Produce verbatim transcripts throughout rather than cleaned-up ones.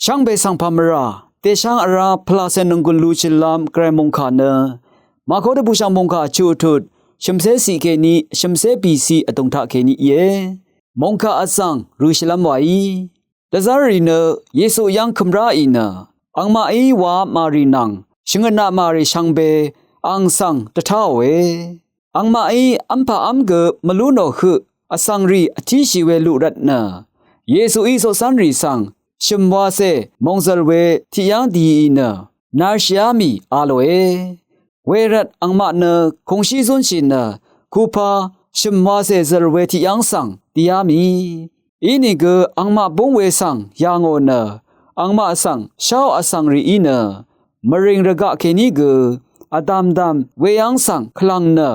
Shvngbe svng pà mvrà dèsháng vrá pvlàcè nònggùn lushìlv́m gvray mòngkà nø Màkó dvbùshv̀ng mòngkà chuq tut shø̀mcé ciq kèní shø̀mcé bìciq vdùng taq kèní íe. Mòngkà vzv̀ng røshìlv́m wàí dvzv́rrì nø Yesu yv́ng kømráì nø angmaqí wa màrì nvng shvngøt naq màrì shvngbe ang svng dvtáòe. Angmaqí v́mpà v́m gø mvlú nò høq vsvng rì vtíshì we luq rvt nø Yesuí coqcv́nrì svng shø̀m wacè mòngzø̀l we tiqyv́ng dìì nø narshìá mì a lòe. Wervt angmaq nø kùngshí zúnshì nø kupa shø̀m wacè zø̀l we tiqyv́ng svng dìá mì. Inìgø angmaq búng we svng yà ngò nø angmaq svng sháò vsvng rìí nø mvrìng rvgaq kèní gø vdàmdàm weyv́ng svng kvlv̀ng nø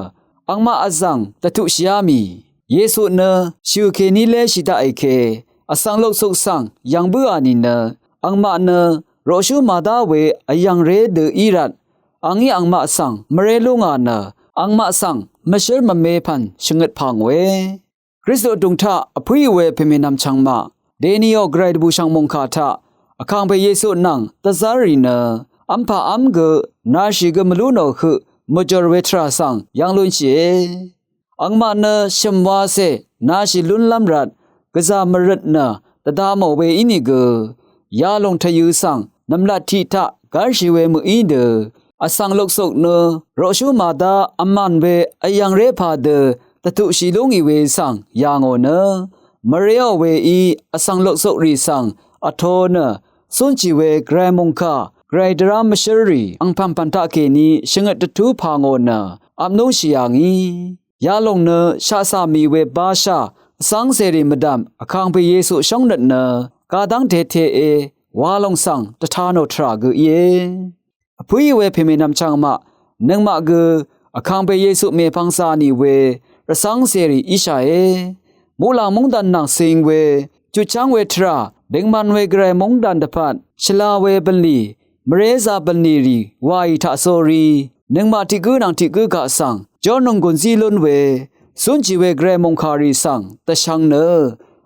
angmaq vzv̀ng dvtuqshìá mì. Yesu nø shø̀ kèní léshì daqì ke vsvng loksuk svng yv̀ng bǿà nìnø angmaq nø roqshú màdá we vyv̀ngré dø í rvt angí angmaq svng mvré lú ngà nø angmaq svng mvshǿr mvme pv̀n shvngøt pà ngòe. Kristu vdùng taq vpǿì we pèmènvm chvngmaq dènìò gvray dvbùshv̀ng mòngkà taq vkàngpè Yesu nvng dvzv́rrì nø v́mpà v́m gø narshì gø mvlú nò høq mvjòr we tvrà svng yv́ng lúnshìe. Angmaq nø shø̀m wacè narshì lúnlv́m rvt gvzà mvrøt nø dvda mò we ínìgø yalòng tvyø̄ svng nv̀mlat tiq taq gv́rshì we mø̀í dø vsvng loksuk nø roqshú màdá vmàn we vyv̀ngré pà dø dvtuqshì lú ngì we svng yà ngò nø mvréò weí vsvng loksukrì svng vto nø cúnshì we gvray mòngkà gvray dvrá mvshǿrrì angpv̀npv̀n taqkèní shvngøt dvtú pà ngò nø apnúngshì yà ngì. Yalòng nø shaqcà mì we bashà vcv́ngcèrì mvdv̀m vkàngpè Yesu shóngnøt nø gadv́ng deteqe walòng svng dvta nò tvrà gø íe. Vpǿì we pèmènvm chvngmaq nøngmaq gø vkàngpè Yesu mèpvng zà nì we rvcv́ngcèrì íshàe. Muqlàng móngdàn nvng cing we jutchv́ng we tvrà bengman we gvray móngdàn dvpvt shvla we bv̀nlì mvrézā bv̀nlì rì wàì taqsórí nøngmaq tiq gǿ nvng tiq gǿ gaq svng jórnònggùn zí lún we cúnshì we gvray mòngkàrì svng dvshvng nø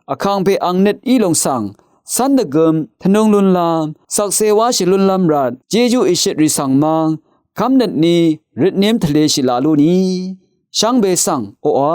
vkàngpè ang nøt í lòng svng cv́n dvgøm tvnung lúnlv́m zakce wáshì lúnlv́m rvt jejú ìshøtrì svng mv́ng kv́mnøtní røtném tvleshì la lú ni shvngbe svng oqà